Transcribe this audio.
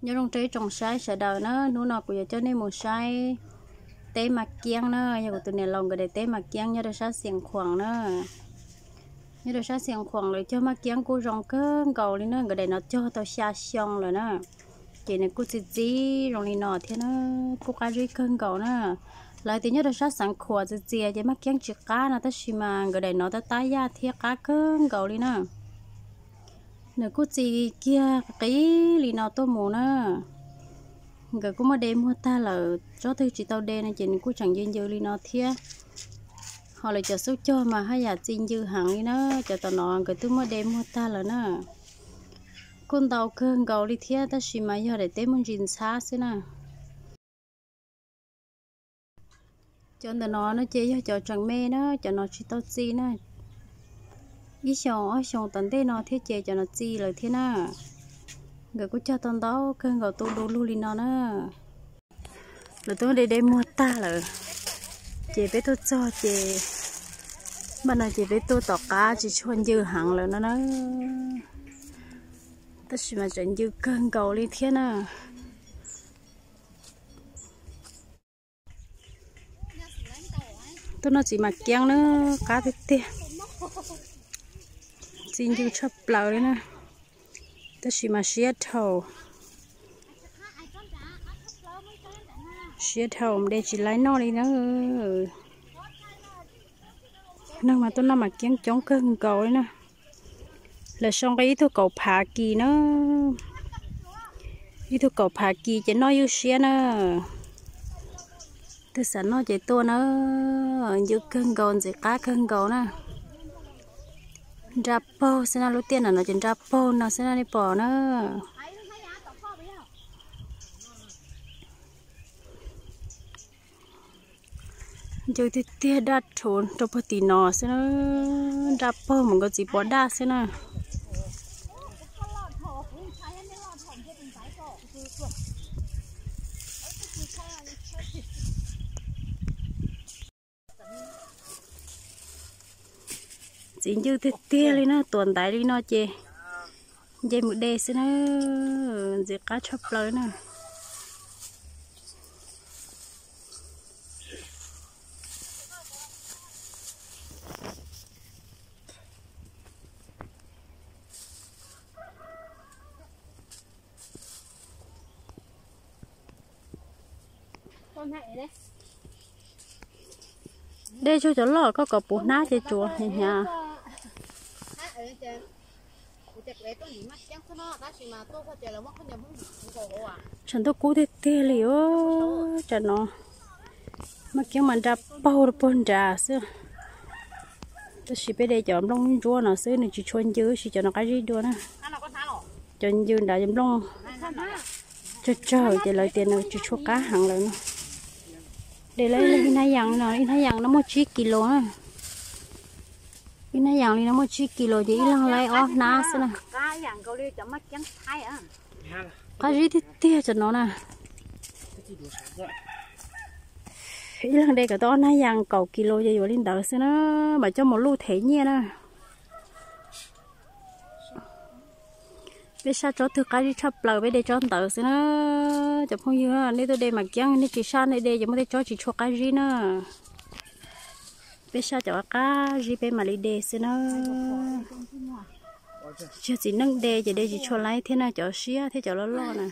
Nyob zoo rau ib tsoom saib sawv daws na, hnub no kuv yuav coj nej mus saib teb Mas Kiab na, yog kuv tus niam laus nkawd daim teb Mas Kiab nyob rau sab Xias Khuam na. Nyob rau sab Xias Khuam lawv cog Mas Kiab kuj zoo kawg nkaus li na, nkawd daim no cog tau xya xyoo lawm na. Ces nws kuj txi txiv zoo li no thiab na, kuj qab zib kawg nkaus na. Lawv tias nyob rau sab Xeev Khuam txias txias ces Mas Kiab tsis qab no, tab sis mas nkawd daim no tab tab yaj thiab qab kawg nkaus li na. Nws kuj txi kiag qis li no tuaj mus na. Nkawd kuj muab de muag tag lawm, tsob twg tsis tau de no ces nws kuj tseem ncw ncw li no thiab. Ho lawv cov xub cog mas haj yam txi ncw heev li na, cov tom no nkawd twb muab de muag tag lawm na. Kuj ntau kawg nkaus li thiab, tab sis mas yog daim teb muaj ntsis ntxhab xwb na. Cov ntawm no no ces yog cov tseem me na, cov no tsis tau txi na. Ib xyoos ob xyoos tom ntej no thiab ces cov no txi lawm thiab na. Nkawd kuj cog tau ntau kawg nkaus tu du lug li no na. Lawv twb de de muag tag lawm, ces peb tuaj txog ces, npaj no ces peb tuaj tom qab tsis tshua ncw heev lawm no na. Tab sis mas tseem ncw kawg nkaus li thiab na. Tuaj noj txiv Mas Kiab na, qab tiag tiag. Txi ncw tshaj plaws li na. Tab sis mas siab dhau, siab dhau de tsis laib noj li na. Neeg mas tuaj noj Mas Kiab coob kawg nkaus li na. Lawv sau nqe ib tug kaum phav kis na. Ib tug kaum phav kis ces noj ywj siab na. Twg xav noj ces tuaj na. Ncw kawg nkaus, ntxim qab kawg nkaus na. Nra paug xwb na, lub tiaj no no ces nra paug no xwb na, nej pom na. Ncw tiag tiag, daj rhuv rau puag tim no xwb na. Nra paug mus nkaus txiv puas daj xwb na. Txiv ncw tiag tiag li na, tuam ntaiv li no ces nce mus de xwb na, ntxim qab tshaj plaws na. De tsuag cov loj, koj kom puv hnab ces tsuav hnyav hnyav. Tshav ntuj kub tiag tiag li os, tsam no Maj Kiab mas nra paug rau puag nrad xwb. Tab sis peb de cov nplooj ntsuab no xwb, nws tsis tshua ncw, tab sis cov no qab zib dua na. Cov ncw nrad cov nplooj tsawg tsawg ces lawv tias nws tsis tshua qab heev lawm no. De lawm ib hnab yas li no, ib hnab yas no muaj tsib kis lus na. Ib hnab yas li no muaj tsib kis lus ces ib leeg laib ob hnab xwb na. Qab zib tiag tiag tsam no na. Ib leeg de kom tau ob hnab yas kaum kis lus ces yuav li ntawd xwb na, mam coj mus luj them nyiaj na. Peb saj tsob twg qab zib tshaj plaws peb de tsob ntawd xwb na. Cov phooj ywg, nej tuaj de Maj Kiab nej tsis saj nej de ces muaj tej tsob tsis tshua qab zib na. Peb saj cov qab zib peb mam li de xwb na. Tsis yog txiv neej de ces de tsis tshua laib thiab na, cov siab thiab cov loj loj na.